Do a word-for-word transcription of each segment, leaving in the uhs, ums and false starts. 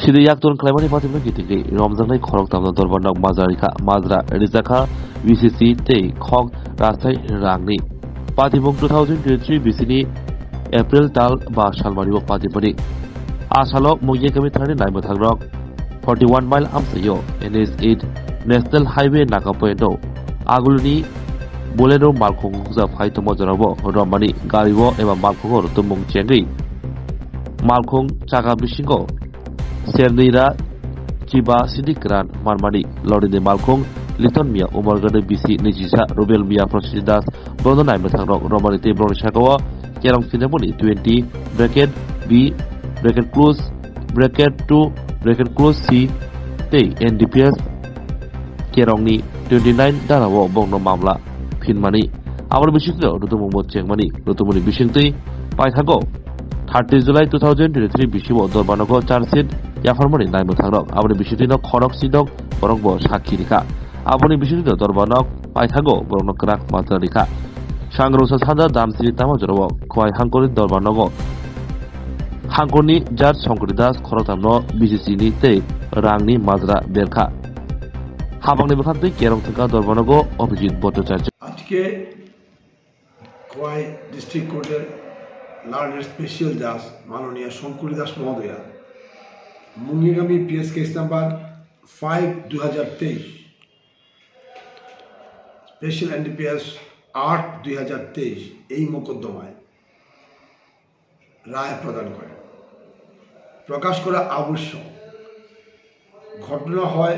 Sidi yakton khlaimani patimung kitingwi romjaknai khoroktamno dorbarno majra rikha, majra rijakha B C C tei khok rasai rangni. Patimung two thousand twenty-three bisini April tal ba salmani o patimani. A salo Mungiakami thanani naimwthangrok forty-one mile amchaio N H eight National Highway naga point o aguluni Bolero malkhung hukja phai tongma jorao romani gario eba malkhungo rutumung chengwi malkhung chaka bisingo Sernira chiba sidi kwran manmani lorini malkhung Liton Mia Umargani bisi nijisa Rubel Mia Prosenjit Das bono naimwthangrok romani tei borokni sakao kerong sinamoni twenty bracket B bracket close bracket two bracket close C tei N D P S kerongni twenty nine darao bongno mamla phinmani. Aboni bisingtwi rutumungbo chengmani. Rutumungni bisingtwi paithago thirty July two thousand twenty-three bisingo Dorbanogo charge sheet yapharmani naimwthangrok. Aboni bisingtwino khorok sidok borokbo sakhi rikha. Aboni bisingtwino Dorbanok paithago borokno kwrak majra rikha. Sangrongsa sanja Damsiri tamo jorao Khowai Hangkori Dorbanogo Hangkorni judge Songkori Das khoroktamno B C C ni tei rangni majra berkha. Habangni bwkhaktwi kerong thwngkha Dorbanogo Abhijit Bhattacharya. আজকে খোয়াই ডিস্ট্রিক্ট কোর্টের learner special জাজ মাননীয় শঙ্করী দাস মহোদয়া মুঙ্গিগামী PS case number five দুই হাজার তেইশ, special NDPS আট দুই হাজার তেইশ এই মোকদ্দমায় রায় প্রদান করেন। প্রকাশ করা আবশ্যক, ঘটনা হয়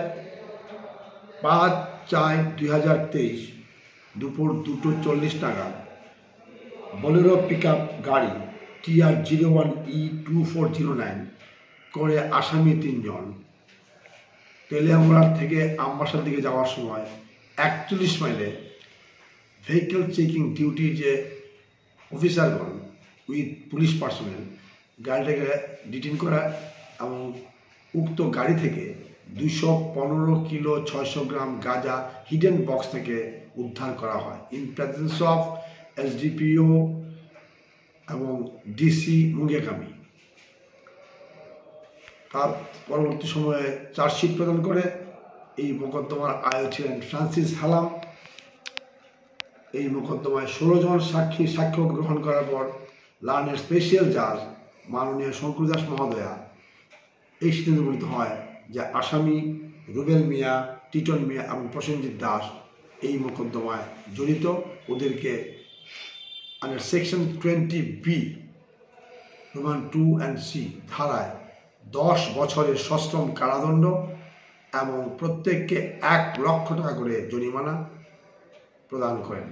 পাঁচ চার দুই হাজার তেইশ দুপুর দুটো চল্লিশ নাগাদ বোলেরো পিকআপ গাড়ি TR zero one E two four zero nine করে আসামি তিনজন তেলিয়ামুড়ার থেকে আমবাসার দিকে যাওয়ার সময় একচল্লিশ মাইলে ভেহিকল চেকিং ডিউটি যে অফিসারগণ উইথ পুলিশ পার্সোনেল গাড়িটাকে ডিটেন করা এবং উক্ত গাড়ি থেকে দুইশো পনেরো কিলো ছয়শো গ্রাম গাঁজা হিডেন বক্স থেকে উদ্ধার করা হয় ইন প্রেজেন্স অফ এসডিপিও এবং ডিসি মুঙ্গিয়াকামি। তার পরবর্তী সময়ে চার্জশিট প্রদান করে এই মোকদ্দমার আইও ছিলেন ফ্রান্সিস হালাম। এই মোকদ্দমায় ষোলো জন সাক্ষী সাক্ষ্য গ্রহণ করার পর লার্নার স্পেশাল জাজ মাননীয় শঙ্কর দাস মহোদয়া এই সিদ্ধান্ত উপনীত হয় যে আসামি রুবেল মিয়া, টিটন মিয়া এবং প্রসেনজিৎ দাস এই মোকদ্দমায় জড়িত। ওদেরকে under section twenty B, roman two and C ধারায় দশ বছরের সশ্রম কারাদণ্ড এবং প্রত্যেককে এক লক্ষ টাকা করে জরিমানা প্রদান করেন।